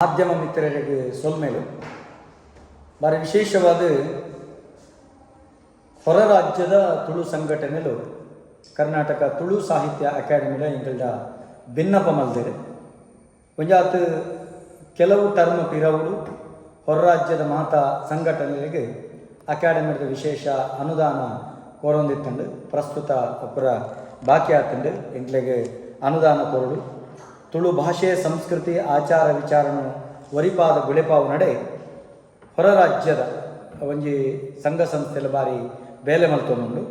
ಮಾಧ್ಯಮ ಮಿತ್ರರಿಗೆ ಸೊಲ್ಮೆಲು. ಬಾರಿ ವಿಶೇಷವಾದ ಹೊರ ರಾಜ್ಯದ ತುಳು ಸಂಘಟನೆಲು ಕರ್ನಾಟಕ ತುಳು ಸಾಹಿತ್ಯ ಅಕಾಡೆಮಿದ ಎಂಕಲ್ಡ ಬಿನ್ನಪ ಮಲ್ದೆರ್. ಒಂಜಾತ್ ಕೆಲವು ಟರ್ಮ್ ಪಿರವುಡು ಹೊರ ರಾಜ್ಯದ ಮಾತ ಸಂಘಟನೆಗಳಿಗೆ ಅಕಾಡೆಮಿದ ವಿಶೇಷ ಅನುದಾನ ಕೊರೊಂದಿತ್ತಂಡು. ಪ್ರಸ್ತುತ ಅಪುರ ಬಾಕಿ ಆತುಂಡು. ಎಂಕ್ಲೆಗ್ ಅನುದಾನ ಕೊರೊಡು. ತುಳು ಭಾಷೆ, ಸಂಸ್ಕೃತಿ, ಆಚಾರ ವಿಚಾರನು ಒರಿಪಾದ ಬುಳೆಪಾವು ನಡೆ ಹೊರ ರಾಜ್ಯದ ಒಂಜಿ ಸಂಘ ಸಂಸ್ಥೆಲ ಬಾರಿ ಬೇಲೆ ಮಲ್ತೊಂದುಂಡು.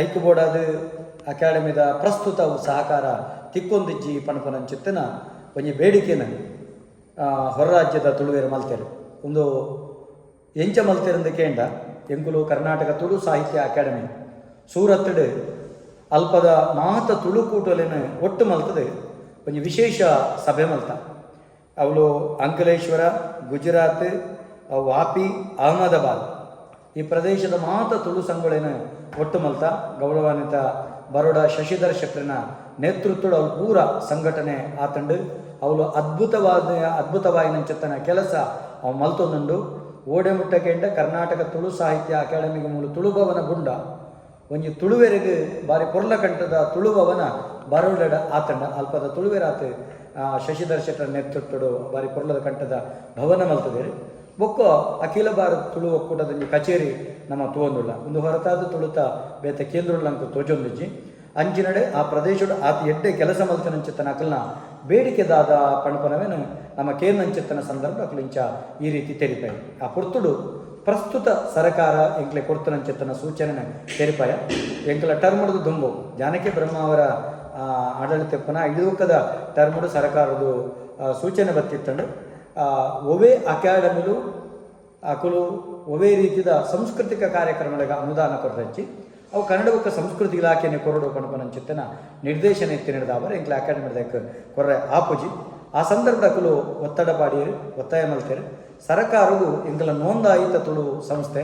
ಐಕ್ ಬೋಡಾದ್ ಅಕಾಡೆಮಿದ ಪ್ರಸ್ತುತ ಸಹಕಾರ ತಿಕ್ಕೊಂದಿಜ್ಜಿ ಪನ್ಪುನಂಚಿತ್ತಿನ ಒಂಜಿ ಬೇಡಿಕೆನ್ ಹೊರ ರಾಜ್ಯದ ತುಳುವೆರ್ ಮಲ್ತೆರ್. ಉಂದು ಎಂಚ ಮಲ್ತೆರಂದು ಕೇಂಡ, ಎಂಕುಲು ಕರ್ನಾಟಕ ತುಳು ಸಾಹಿತ್ಯ ಅಕಾಡೆಮಿ ಸೂರತ್ಡ್ ಅಲ್ಪದ ಮಾತ ತುಳುಕೂಟಲೆನ್ ಒಟ್ಟು ಮಲ್ತದೆ ಒಂಜಿ ವಿಶೇಷ ಸಭೆ ಮಲ್ತ. ಅವಳು ಅಂಕಲೇಶ್ವರ, ಗುಜರಾತ್, ವಾಪಿ, ಅಹಮದಾಬಾದ್ ಈ ಪ್ರದೇಶದ ಮಾತ ತುಳು ಸಂಘಗಳೇನು ಒಟ್ಟು ಮಲ್ತ. ಗೌರವಾನ್ವಿತ ಬರೋಡ ಶಶಿಧರ್ ಶೆಟ್ಟರ್ನ ನೇತೃತ್ವದ ಅವ್ರು ಪೂರ ಸಂಘಟನೆ ಆತಂಡು. ಅವಳು ಅದ್ಭುತವಾಯಿನಂಚಿತ್ತನ ಕೆಲಸ ಅವು ಮಲ್ತೊಂದುಂಡು. ಓಡೆ ಮುಟ್ಟಕೆಂಡ, ಕರ್ನಾಟಕ ತುಳು ಸಾಹಿತ್ಯ ಅಕಾಡೆಮಿಗೆ ಮೂಲು ತುಳುಭವನ ಗುಂಡ ಒಂಜಿ ತುಳುವೆರೆಗ್ ಬಾರಿ ಪೊರ್ಲಕಂಠದ ತುಳುಭವನ ಬರೋಡಡ ಆತಂಡ. ಅಲ್ಪದ ತುಳುವೆರಾತ್ ಶಶಿಧರ್ ಶೆಟ್ಟರ್ ನೇತೃತ್ವಡು ಬಾರಿ ಪೊರ್ಲದ ಕಂಠದ ಭವನ ಮಲ್ತದೇರು. ಬೊಕ್ಕ ಅಖಿಲ ಭಾರತ ತುಳು ಒಕ್ಕೂಟದ ಒಂಜಿ ಕಚೇರಿ ನಮ್ಮ ತೂವೊಂದುಲ್ಲ. ಒಂದು ಹೊರತಾದ ತುಳುತ ಬೇತೆ ಕೇಂದ್ರಲಂಕ ತೋಜೊಂದಿಜ್ಜಿ. ಅಂಚಿನಡೆ ಆ ಪ್ರದೇಶಡ್ ಆತ ಎಡ್ಡೆ ಕೆಲಸ ಮಲ್ತನಂಚಿತ್ತನ ಅಕಲ್ನ ಬೇಡಿಕೆ ದಾದ ಪಣಪನವೇನು ನಮ್ಮ ಕೇಂದ್ರಂಚಿತ್ತನ ಸಂದರ್ಭ ಅಕುಲು ಇಂಚ ಈ ರೀತಿ ತೆರಿಪಾಯ. ಆ ಪೊರ್ತುಡು ಪ್ರಸ್ತುತ ಸರಕಾರ ಎಂಕ್ಲೆ ಕೊರ್ತುನಂಚಿತ್ತನ ಸೂಚನೆ ತೆರಿಪಾಯ. ಎಂಕ್ಲ ಟರ್ಮುಡ್ದು ದುಂಬು ಜಾನಕಿ ಬ್ರಹ್ಮಾವರ ಆಡಳಿತ ಇಳುಕದ ಟರ್ಮುಡು ಸರಕಾರದ ಸೂಚನೆ ಬತ್ತಿತ್ತಂಡು. ಒವೇ ಅಕಾಡೆಮಿಲು ಅಕುಲು ಒವೇ ರೀತಿಯ ಸಾಂಸ್ಕೃತಿಕ ಕಾರ್ಯಕ್ರಮಗಳಿಗೆ ಅನುದಾನ ಕೊರಚ್ಚಿ, ಅವು ಕನ್ನಡ ಬೊಕ್ಕ ಸಂಸ್ಕೃತಿ ಇಲಾಖೆನೆ ಕೊರಡು ಪಣಪನಂಚಿತ್ತನ ನಿರ್ದೇಶನ ಎತ್ತಿನದಾವರ ಎಂಕ್ಲೆ ಅಕಾಡೆಮಿ ಕೊರ್ರೆ ಆಪುಜಿ. ಆ ಸಂದರ್ಭ ಅಕುಲು ಒತ್ತಡ ಪಾಡಿಯರು, ಒತ್ತಾಯ ಮಲ್ತೇರು. ಸರಕಾರವು ಎಂಕಲ ನೋಂದಾಯಿತ ತುಳು ಸಂಸ್ಥೆ,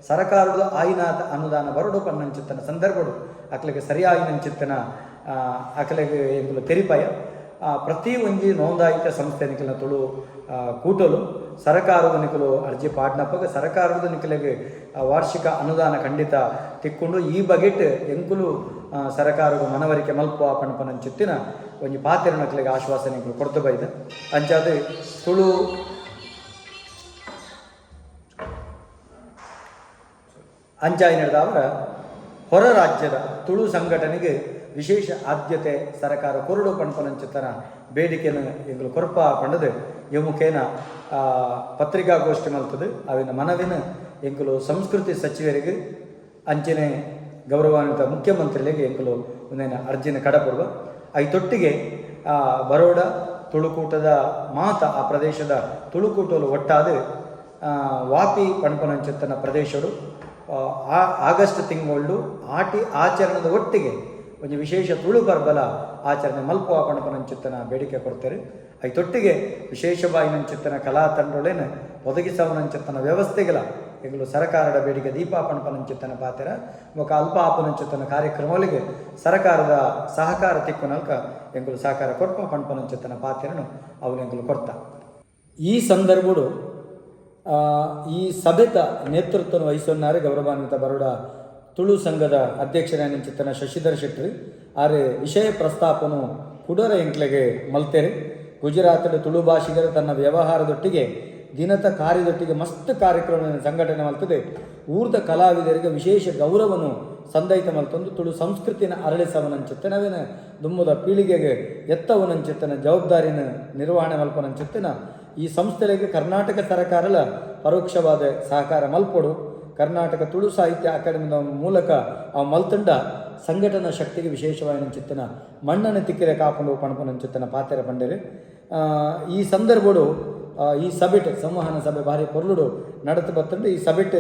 ಸರಕಾರದ ಆಯಿನಾದ ಅನುದಾನ ಬರಡು ಪನ್ನಂಚಿತ್ತನ ಸಂದರ್ಭಡು ಅಕ್ಲೆಗೆ ಸರಿಯಾಯಿನಂಚಿತ್ತನ ಅಕಲೆಗೆ ಎಂಕುಲು ತೆರಿಪಾಯ. ಪ್ರತಿ ಒಂಜಿ ನೋಂದಾಯಿತ ಸಂಸ್ಥೆ ನಿಕಲ್ನ ತುಳು ಕೂಟಲು ಸರಕಾರದ ನಿಕಲು ಅರ್ಜಿ ಪಾಡ್ನಪ್ಪಗ ಸರಕಾರದ ನಿಕಲೆಗೆ ವಾರ್ಷಿಕ ಅನುದಾನ ಖಂಡಿತ ತಿಕ್ಕೊಂಡು. ಈ ಬಗೆಟ್ ಎಂಕುಲು ಸರಕಾರದ ಮನವರಿಕೆ ಮಲ್ಪ ಪಣಪನಂಚಿತ್ತಿನ ಒಂಜಿ ಪಾತೆರನಕ್ಲೆಗೆ ಆಶ್ವಾಸನೆ ಎಂಕುಲು ಕೊರ್ದು ಬೈದ. ಅಂಚಾದ ತುಳು ಅಂಚಾಯಿನದಾವರ ಹೊರ ರಾಜ್ಯದ ತುಳು ಸಂಘಟನೆಗೆ ವಿಶೇಷ ಆದ್ಯತೆ ಸರಕಾರ ಕೊರಡು ಪಣಪನಂಚಿತನ ಬೇಡಿಕೆಯನ್ನು ಎಂಕುಲು ಕೊರ್ಪ ಪಂಡದು ಈ ಮುಖೇನ ಪತ್ರಿಕಾಗೋಷ್ಠಿ ಮಲ್ತದು. ಅವಿನ ಮನವಿನ ಎಂಕುಲು ಸಂಸ್ಕೃತಿ ಸಚಿವರಿಗೆ ಅಂಚನೆ ಗೌರವಾನ್ವಿತ ಮುಖ್ಯಮಂತ್ರಿಗಳಿಗೆ ಎಂಕುಲು ಒಂದೇನ ಅರ್ಜಿನ ಕಡಪಡುವ. ಐತೊಟ್ಟಿಗೆ ಬರೋಡ ತುಳುಕೂಟದ ಮಾತ ಆ ಪ್ರದೇಶದ ತುಳುಕೂಟಲು ಒಟ್ಟಾದ ವಾಪಿ ಪಣಪನಂಚಿತ್ತನ ಪ್ರದೇಶಡು ಆ ಆಗಸ್ಟ್ ತಿಂಗಳು ಆಟಿ ಆಚರಣೆದ ಒಟ್ಟಿಗೆ ಒಂಜಿ ವಿಶೇಷ ತುಳು ಪರ್ಬಲ ಆಚರಣೆ ಮಲ್ಪುವ ಪಣಪನಂಚಿತ್ತನ ಬೇಡಿಕೆ ಕೊಡ್ತಾರೆ. ಐತೊಟ್ಟಿಗೆ ವಿಶೇಷವಾಯಿನಂಚಿತ್ತನ ಕಲಾ ತಂಡೊಳೆನ ಒದಗಿಸವನಂಚಿತ್ತನ ವ್ಯವಸ್ಥೆಗಳ ಎಂಕುಲು ಸರಕಾರದ ಬೇಡಿಕೆ ದೀಪ ಪಣಪನಂಚಿತ್ತನ ಪಾತೆರ. ಬೊಕ ಅಲ್ಪ ಆಪನಂಚಿತ್ತನ ಕಾರ್ಯಕ್ರಮಗಳಿಗೆ ಸರಕಾರದ ಸಹಕಾರ ತಿಕ್ಕುನಲ್ಕ ಎಂಕುಲು ಸಹಕಾರ ಕೊರ್ಪ ಪಣಪನಂಚಿತ್ತನ ಪಾತೆರನು ಅವು ಎಂಕುಲು ಕೊರ್ತ. ಈ ಸಂದರ್ಭಡು ಈ ಸಭೆತ ನೇತೃತ್ವವನ್ನು ವಹಿಸೊನ್ನಾರೆ ಗೌರವಾನ್ವಿತ ಬರೋಡ ತುಳು ಸಂಘದ ಅಧ್ಯಕ್ಷರಾನಿಂಚಿತ್ತನ ಶಶಿಧರ್ ಶೆಟ್ಟರ್ ಆರೆ ವಿಷಯ ಪ್ರಸ್ತಾಪನು ಕುಡರ ಎಂಕ್ಲೆಗೆ ಮಲ್ತೆರೆ. ಗುಜರಾತದ ತುಳು ಭಾಷಿಗರು ತನ್ನ ವ್ಯವಹಾರದೊಟ್ಟಿಗೆ ದಿನದ ಕಾರ್ಯದೊಟ್ಟಿಗೆ ಮಸ್ತ್ ಕಾರ್ಯಕ್ರಮ ಸಂಘಟನೆ ಮಲ್ತದೆ. ಊರ್ದ ಕಲಾವಿದರಿಗೆ ವಿಶೇಷ ಗೌರವನು ಸಂದೈತ ಮಲ್ತೊಂದು ತುಳು ಸಂಸ್ಕೃತಿನ ಅರಳಿಸವನಂಚಿತ್ತನವೇನ ದುಮ್ಮದ ಪೀಳಿಗೆಗೆ ಎತ್ತವನಂಚಿತ್ತನ ಜವಾಬ್ದಾರಿನ ನಿರ್ವಹಣೆ ಮಲ್ಪನಂಚಿತ್ತನ ಈ ಸಂಸ್ಥೆಗಳಿಗೆ ಕರ್ನಾಟಕ ಸರ್ಕಾರಲ ಪರೋಕ್ಷವಾದ ಸಹಕಾರ ಮಲ್ಪೊಡು. ಕರ್ನಾಟಕ ತುಳು ಸಾಹಿತ್ಯ ಅಕಾಡೆಮಿದ ಮೂಲಕ ಆ ಮಲ್ತುಂಡ ಸಂಘಟನಾ ಶಕ್ತಿಗೆ ವಿಶೇಷವಾದ ಚಿತ್ತನ ಮಣ್ಣನ್ನು ತಿಕ್ಕಿರೆ ಕಾಪುಂಡು ಪಣಪನಂಚಿತ್ತನ ಪಾತೆರ ಪಂಡೇರು. ಈ ಸಂದರ್ಭಡು ಈ ಸಭೆಟ್ ಸಂವಹನ ಸಭೆ ಭಾರಿ ಪೊರ್ಲುಡು ನಡತು ಬತ್ತುಂಡು. ಈ ಸಭೆಟ್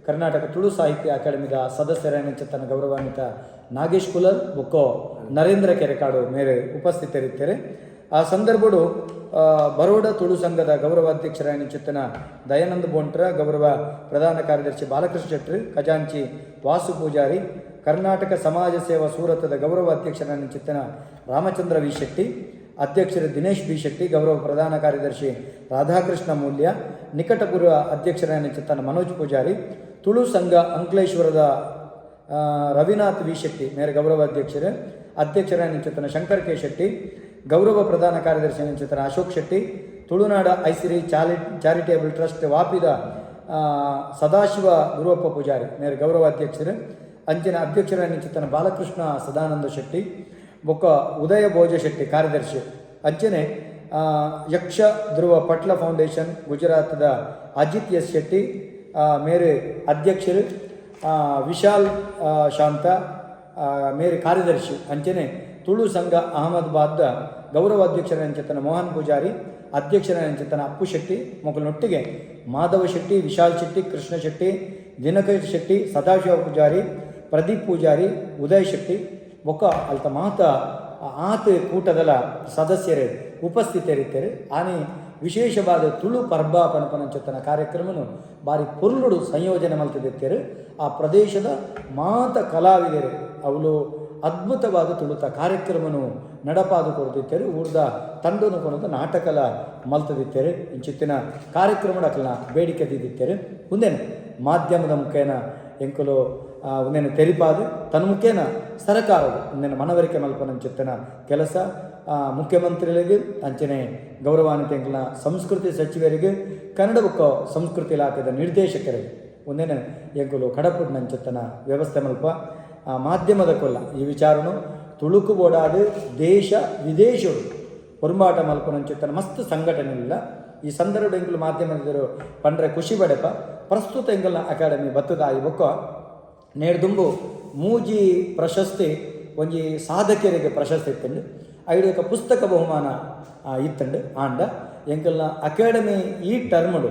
ಕರ್ನಾಟಕ ತುಳು ಸಾಹಿತ್ಯ ಅಕಾಡೆಮಿದ ಸದಸ್ಯರಾಯನಂಚಿತ್ತನ ಗೌರವಾನ್ವಿತ ನಾಗೇಶ್ ಕುಲಲ್ ಬೊಕ್ಕೊ ನರೇಂದ್ರ ಕೆರೆಕಾಡು ಮೇರೆ ಉಪಸ್ಥಿತರಿದ್ದಾರೆ. ಆ ಸಂದರ್ಭಡು ಬರೋಡ ತುಳು ಸಂಘದ ಗೌರವಾಧ್ಯಕ್ಷರಾಯನಂಚಿತ್ತನ ದಯಾನಂದ ಬೋಂಟ್ರ, ಗೌರವ ಪ್ರಧಾನ ಕಾರ್ಯದರ್ಶಿ ಬಾಲಕೃಷ್ಣ ಶೆಟ್ಟರ್, ಖಜಾಂಚಿ ವಾಸು ಪೂಜಾರಿ, ಕರ್ನಾಟಕ ಸಮಾಜ ಸೇವಾ ಸೂರತದ ಗೌರವ ಅಧ್ಯಕ್ಷರಾಯನಂಚಿತ್ತನ ರಾಮಚಂದ್ರ ವಿ ಶೆಟ್ಟಿ, ಅಧ್ಯಕ್ಷರು ದಿನೇಶ್ ಬಿ ಶೆಟ್ಟಿ, ಗೌರವ ಪ್ರಧಾನ ಕಾರ್ಯದರ್ಶಿ ರಾಧಾಕೃಷ್ಣ ಮೂಲ್ಯ, ನಿಕಟಪೂರ್ವ ಅಧ್ಯಕ್ಷರಾದ ಮನೋಜ್ ಪೂಜಾರಿ, ತುಳು ಸಂಘ ಅಂಕ್ಲೇಶ್ವರದ ರವಿನಾಥ್ ವಿ ಶೆಟ್ಟಿ ಮೇರೆ ಗೌರವ ಅಧ್ಯಕ್ಷರು, ಅಧ್ಯಕ್ಷರಾದ ಶಂಕರ್ ಕೆ ಶೆಟ್ಟಿ, ಗೌರವ ಪ್ರಧಾನ ಕಾರ್ಯದರ್ಶಿ ಅಶೋಕ್ ಶೆಟ್ಟಿ, ತುಳುನಾಡ ಐಸಿರಿ ಚಾರಿಟೇಬಲ್ ಟ್ರಸ್ಟ್ ವಾಪಿದ ಸದಾಶಿವ ಗುರುವಪ್ಪ ಪೂಜಾರಿ ಮೇರೆ ಗೌರವ ಅಧ್ಯಕ್ಷರು, ಅಂಚಿನ ಅಧ್ಯಕ್ಷರಾದ ಬಾಲಕೃಷ್ಣ ಸದಾನಂದ ಶೆಟ್ಟಿ ಬೊಕ್ಕ ಉದಯ ಭೋಜ ಶೆಟ್ಟಿ ಕಾರ್ಯದರ್ಶಿ, ಅಂಚನೆ ಯಕ್ಷ ಧ್ರುವ ಪಟ್ಲ ಫೌಂಡೇಶನ್ ಗುಜರಾತದ ಅಜಿತ್ ಎಸ್ ಶೆಟ್ಟಿ ಮೇರೆ ಅಧ್ಯಕ್ಷರು, ವಿಶಾಲ್ ಶಾಂತ ಮೇರೆ ಕಾರ್ಯದರ್ಶಿ, ಅಂಚನೆ ತುಳು ಸಂಘ ಅಹಮದಾಬಾದ್ದ ಗೌರವ ಅಧ್ಯಕ್ಷರ ಮೋಹನ್ ಪೂಜಾರಿ, ಅಧ್ಯಕ್ಷರ ಅಪ್ಪು ಶೆಟ್ಟಿ ಮೊಕಲ್ನೊಟ್ಟಿಗೆ ಮಾಧವ ಶೆಟ್ಟಿ, ವಿಶಾಲ್ ಶೆಟ್ಟಿ, ಕೃಷ್ಣ ಶೆಟ್ಟಿ, ದಿನಕರ್ ಶೆಟ್ಟಿ, ಸದಾಶಿವ ಪೂಜಾರಿ, ಪ್ರದೀಪ್ ಪೂಜಾರಿ, ಉದಯ್ ಶೆಟ್ಟಿ ಬೊಕ್ಕ ಅಲ್ತ ಮಾತ ಆತ ಕೂಟದಲ ಸದಸ್ಯರು ಉಪಸ್ಥಿತರಿದ್ದರು. ಆನೆ ವಿಶೇಷವಾದ ತುಳು ಪರ್ಬ ಪಣಪನಂಚತನ ಕಾರ್ಯಕ್ರಮನು ಬಾರಿ ಪೊರ್ಲುಡು ಸಂಯೋಜನೆ ಮಲ್ತದಿತ್ತೇರು. ಆ ಪ್ರದೇಶದ ಮಾತ ಕಲಾವಿದರು ಅವಳು ಅದ್ಭುತವಾದ ತುಳುತ ಕಾರ್ಯಕ್ರಮನು ನಡಪಾದು ಕೊಡ್ತಿತ್ತೇರು. ಊರ್ದ ತಂಡನು ಕೊನದು ನಾಟಕಲ ಮಲ್ತದಿತ್ತೇರು. ಇಂಚಿತ್ತಿನ ಕಾರ್ಯಕ್ರಮಡಕಲ್ನ ಬೇಡಿಕೆ ದಿದ್ದಿತ್ತೇರು. ಉಂದೇನು ಮಾಧ್ಯಮದ ಮುಖೇನ ಎಂಕುಲು ಉಂದೇನು ತೆರಿಪಾದು ತನ್ನ ಮುಖೇನ ಸರಕಾರವು ಉಂದೇನು ಮನವರಿಕೆ ಮಲ್ಪನಂಚಿತ್ತಿನ ಕೆಲಸ ಮುಖ್ಯಮಂತ್ರಿಗಳಿಗೆ, ಅಂಚನೆ ಗೌರವಾನ್ವಿತ ಎಂಕಲ್ನ ಸಂಸ್ಕೃತಿ ಸಚಿವರಿಗೆ, ಕನ್ನಡ ಬೊಕ್ಕ ಸಂಸ್ಕೃತಿ ಇಲಾಖೆದ ನಿರ್ದೇಶಕರಿಗೆ ಒಂದೇನೆ ಎಂಕುಲು ಕಡಪುಡ್ನಂಚಿತ್ತನ ವ್ಯವಸ್ಥೆ ಮಲ್ಪ. ಮಾಧ್ಯಮದ ಕೊಲ್ಲ ಈ ವಿಚಾರನು ತುಳುಕು ಬೋಡಾದು ದೇಶ ವಿದೇಶರು ಪೊರುಂಬಾಟ ಮಲ್ಪನಂಚಿತ್ತನ ಮಸ್ತ್ ಸಂಘಟನೆ ಇಲ್ಲ. ಈ ಸಂದರ್ಭ ಎಂಕುಲು ಮಾಧ್ಯಮದರು ಪಂಡ್ರೆ ಖುಷಿ ಬಡೆಪ. ಪ್ರಸ್ತುತ ಎಂಕಲ್ನ ಅಕಾಡೆಮಿ ಬತ್ತದಾಯಿ ಬೊಕ್ಕ ನೇಡ್ದುಂಬು ಮೂಜಿ ಪ್ರಶಸ್ತಿ, ಒಂಜಿ ಸಾಧಕರಿಗೆ ಪ್ರಶಸ್ತಿ ಇತ್ತಂಡು, ಐಡುಕ ಪುಸ್ತಕ ಬಹುಮಾನ ಇತ್ತಂಡು. ಆಂಡ ಎಂಕಲ್ನ ಅಕಾಡೆಮಿ ಈ ಟರ್ಮ್ಡು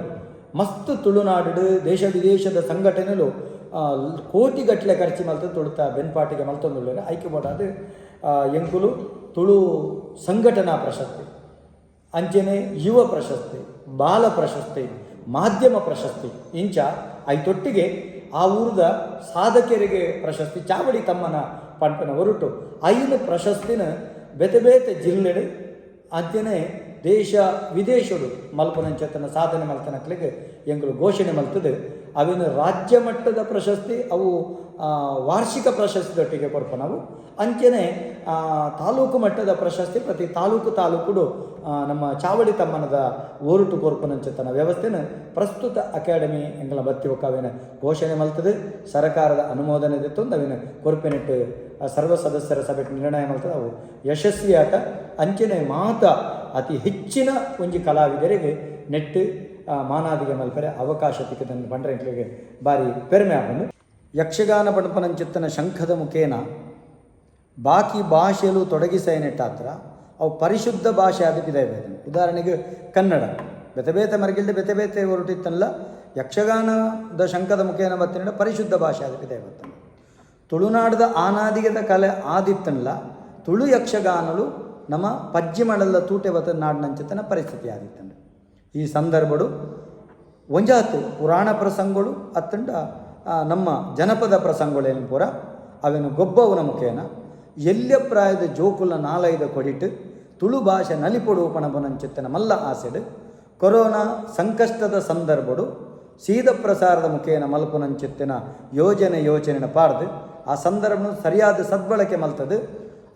ಮಸ್ತ್ ತುಳುನಾಡು ದೇಶ ವಿದೇಶದ ಸಂಘಟನೆಲು ಕೋಟಿಗಟ್ಟಲೆ ಖರ್ಚು ಮಲ್ತು ತುಳುತ ಬೆನ್ಪಾಟಿಗೆ ಮಲ್ತೊಂದುಲ್ಲೆರ್. ಐಕೆ ಬೋಡಾದ್ ಎಂಕುಲು ತುಳು ಸಂಘಟನಾ ಪ್ರಶಸ್ತಿ, ಅಂಚನೆ ಯುವ ಪ್ರಶಸ್ತಿ, ಬಾಲ ಪ್ರಶಸ್ತಿ, ಮಾಧ್ಯಮ ಪ್ರಶಸ್ತಿ, ಇಂಚ ಐತೊಟ್ಟಿಗೆ ಆ ಊರದ ಸಾಧಕರಿಗೆ ಪ್ರಶಸ್ತಿ ಚಾವಡಿ ತಮ್ಮನ ಪನ್ಪಿನ ಹೊರಟು ಐನು ಪ್ರಶಸ್ತಿನ ಬೇತೆ ಬೇತೆ ಜಿಲ್ಲೆಡ್, ಅಂಚನೆ ದೇಶ ವಿದೇಶಡು ಮಲ್ಪನಂಚತನ ಸಾಧನೆ ಮಲ್ತನಕ್ಲೆಗ್ ಎಂಕುಲು ಘೋಷಣೆ ಮಲ್ತದೆ. ಅವಿನ ರಾಜ್ಯ ಮಟ್ಟದ ಪ್ರಶಸ್ತಿ ಅವು ವಾರ್ಷಿಕ ಪ್ರಶಸ್ತಿದೊಟ್ಟಿಗೆ ಕೊರ್ಪ ನಾವು. ಅಂಚನೆ ತಾಲೂಕು ಮಟ್ಟದ ಪ್ರಶಸ್ತಿ ಪ್ರತಿ ತಾಲೂಕು ತಾಲೂಕುಡು ನಮ್ಮ ಚಾವಡಿ ತಮ್ಮನದ ಓರುಟು ಕೊರ್ಪುನಂಚತನ ವ್ಯವಸ್ಥೆನ ಪ್ರಸ್ತುತ ಅಕಾಡೆಮಿ ಎಂಕಲ್ನ ಬತ್ತಿ ಬೊಕ್ಕ ಅವಿನ ಘೋಷಣೆ ಮಲ್ತದೆ. ಸರ್ಕಾರದ ಅನುಮೋದನೆ ದೆತ್ತೊಂದು ಅವಿನ ಕೊರ್ಪಿನೆಟ್ ಸರ್ವ ಸದಸ್ಯರ ಸಭೆ ನಿರ್ಣಯ ಮಲ್ತದೆ. ಅವು ಯಶಸ್ವಿಯಾತ. ಅಂಚನೆ ಮಾತ ಅತಿ ಹೆಚ್ಚಿನ ಒಂಜಿ ಕಲಾವಿದರಿಗೆ ನೆಟ್ಟು ಮಾನಾದಿಗೆ ಮಲ್ಪರೆ ಅವಕಾಶ ತಿಕ್ಕದನ್ನು ಪಂಡ್ರೆ ಎಂಕ್ಲೆಗ್ ಬಾರಿ ಪೆರ್ಮೆ ಆಪುಂಡು. ಯಕ್ಷಗಾನ ಪಣಪನಂಚಿತ್ತನ ಶಂಖದ ಮುಖೇನ ಬಾಕಿ ಭಾಷೆಲು ತೊಡಗಿಸೈನೆಟ್ಟಾತ್ರ ಅವು ಪರಿಶುದ್ಧ ಭಾಷೆ ಆದ. ಉದಾಹರಣೆಗೆ ಕನ್ನಡ ಬೇತೆ ಬೇತೆ ಮರಗಿಲ್ದೆ ಬೇತೆ ಬೇತೆ ಹೊರಟಿತ್ತಲ್ಲ. ಯಕ್ಷಗಾನದ ಶಂಖದ ಮುಖೇನ ಬತ್ತಿನ ಪರಿಶುದ್ಧ ಭಾಷೆ ಆದ ಬತ್ತನ. ತುಳುನಾಡದ ಆನಾದಿಗದ ಕಲೆ ಆದಿತ್ತನ್ಲ ತುಳು ಯಕ್ಷಗಾನಲು ನಮ್ಮ ಪಜ್ಜಿಮಳಲ್ಲ ತೂಟೆ ಬತ್ತ ನಾಡಿನಂಚಿತನ ಪರಿಸ್ಥಿತಿ ಆದಿತ್ತಂಡ. ಈ ಸಂದರ್ಭಡು ಒಂಜಾತು ಪುರಾಣ ಪ್ರಸಂಗಗಳು ಅತ್ತಂಡ ನಮ್ಮ ಜನಪದ ಪ್ರಸಂಗಗಳೇನು ಪೂರ ಅವೇನು ಗೊಬ್ಬವನ ಮುಖೇನ ಎಲ್ಯ ಪ್ರಾಯದ ಜೋಕುಲ ನಾಲೈದ ಕೊಡಿಟ್ಟು ತುಳು ಭಾಷೆ ನಲಿಪೊಡು ಪಣಪನಂಚಿತ್ತನ ಮಲ್ಲ ಆಸೆಡು ಕೊರೋನಾ ಸಂಕಷ್ಟದ ಸಂದರ್ಭಡು ಸೀದ ಪ್ರಸಾರದ ಮುಖೇನ ಮಲ್ಪುನಂಚಿತ್ತಿನ ಯೋಜನೆ ಯೋಚನೆ ಪಾರ್ದು ಆ ಸಂದರ್ಭ ಸರಿಯಾದ ಸದ್ಬಳಕೆ ಮಲ್ತದು.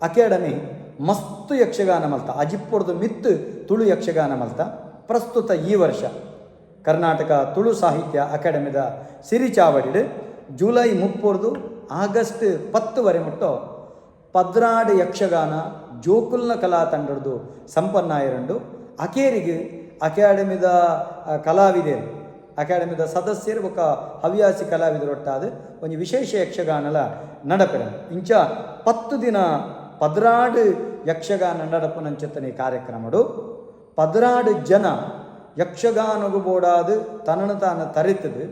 ಅಕಾಡೆಮಿ ಮಸ್ತ್ ಯಕ್ಷಗಾನ ಮಲ್ತ, ಅಜಿಪ್ಪೊಡ್ದು ಮಿತ್ತು ತುಳು ಯಕ್ಷಗಾನ ಮಲ್ತ. ಪ್ರಸ್ತುತ ಈ ವರ್ಷ ಕರ್ನಾಟಕ ತುಳು ಸಾಹಿತ್ಯ ಅಕಾಡೆಮಿದ ಸಿರಿಚಾವಡಿಡು ಜುಲೈ 30ರ್ದು ಆಗಸ್ಟ್ 10 ವರೆ ಮುಟ್ಟೋ 12 ಯಕ್ಷಗಾನ ಜೋಕುಲ್ನ ಕಲಾ ತಂಡದ್ದು ಸಂಪನ್ನ ಆಯಿರಂಡು. ಅಕೇರಿಗೆ ಅಕಾಡೆಮಿದ ಕಲಾವಿದರು, ಅಕಾಡೆಮಿದ ಸದಸ್ಯರು ಬೊಕ್ಕ ಹವ್ಯಾಸಿ ಕಲಾವಿದರು ಒಟ್ಟಾದ ಒಂಜಿ ವಿಶೇಷ ಯಕ್ಷಗಾನಲ ನಡಪೆರ. ಇಂಚ 10 ದಿನ 12 ಯಕ್ಷಗಾನ ನಡಪುನಂಚಿತ್ತನೆ ಕಾರ್ಯಕ್ರಮಡು 12 ಜನ ಯಕ್ಷಗಾನಗು ಬೋಡಾದು ತನ್ನನ್ನು ತಾನು ತರಿತದು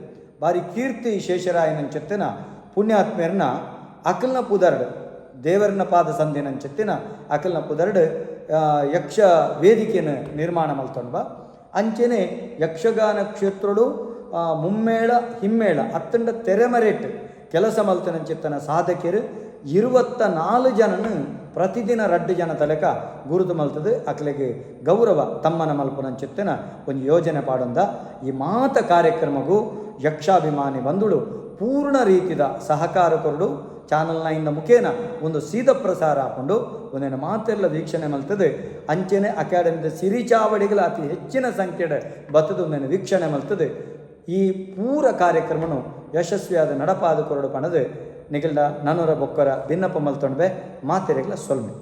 ಬಾರಿ ಕೀರ್ತಿ ಶೇಷರಾಯನಂಚತ್ತಿನ ಪುಣ್ಯಾತ್ಮೇರ್ನ ಅಕಲ್ನ ಪುದರ್ಡ್, ದೇವರನ ಪಾದ ಸಂಧಿನಂಚತ್ತಿನ ಅಕಲ್ನ ಪುದರ್ಡ್ ಯಕ್ಷ ವೇದಿಕೆಯನ್ನು ನಿರ್ಮಾಣ ಮಲ್ತೊಂಡ್ಬ. ಅಂಚೆನೆ ಯಕ್ಷಗಾನ ಕ್ಷೇತ್ರಡು ಮುಮ್ಮೇಳ ಹಿಮ್ಮೇಳ ಅತ್ತಂಡ ತೆರೆಮರೆಟ್ ಕೆಲಸ ಮಲ್ತನಂಚಿತ್ತನ ಸಾಧಕರು 24 ಜನನು ಪ್ರತಿದಿನ ರಡ್ಡ್ ಜನ ತಲೆಕ ಗುರುತು ಮಲ್ತದು ಅಕ್ಲೆಗ್ ಗೌರವ ತಮ್ಮನ ಮಲ್ಪುನಂಚಿತ್ತಿನ ಒಂಜಿ ಯೋಜನೆ ಪಾಡೊಂದ. ಈ ಮಾತ ಕಾರ್ಯಕ್ರಮಗೂ ಯಕ್ಷಾಭಿಮಾನಿ ಬಂಧುಳು ಪೂರ್ಣ ರೀತಿದ ಸಹಕಾರ ಕೊರಡು. ಚಾನಲ್ 9 ಮುಖೇನ ಒಂದು ಸೀದ ಪ್ರಸಾರ ಹಾಕೊಂಡು ಒಂದೇನು ಮಾತೆಲ್ಲ ವೀಕ್ಷಣೆ ಮಲ್ತದೆ. ಅಂಚೆನೆ ಅಕಾಡೆಮಿದ ಸಿರಿಚಾವಡಿಗಳ ಅತಿ ಹೆಚ್ಚಿನ ಸಂಖ್ಯೆಡ್ ಬತ್ತದ ಒಂದೇನು ವೀಕ್ಷಣೆ ಮಲ್ತದೆ. ಈ ಪೂರ ಕಾರ್ಯಕ್ರಮನು ಯಶಸ್ವಿಯಾದ ನಡಪಾದ ಕೊರಡು ಪಣದು ನಿಗಲ್ಡ ನನೊರ ಬೊಕ್ಕರ ಬಿನ್ನಪ ಮಲ್ತೊಂಡ್ಬೆ. ಮಾತೆರೆಗ್ಲ ಸೊಲ್ಮೆ.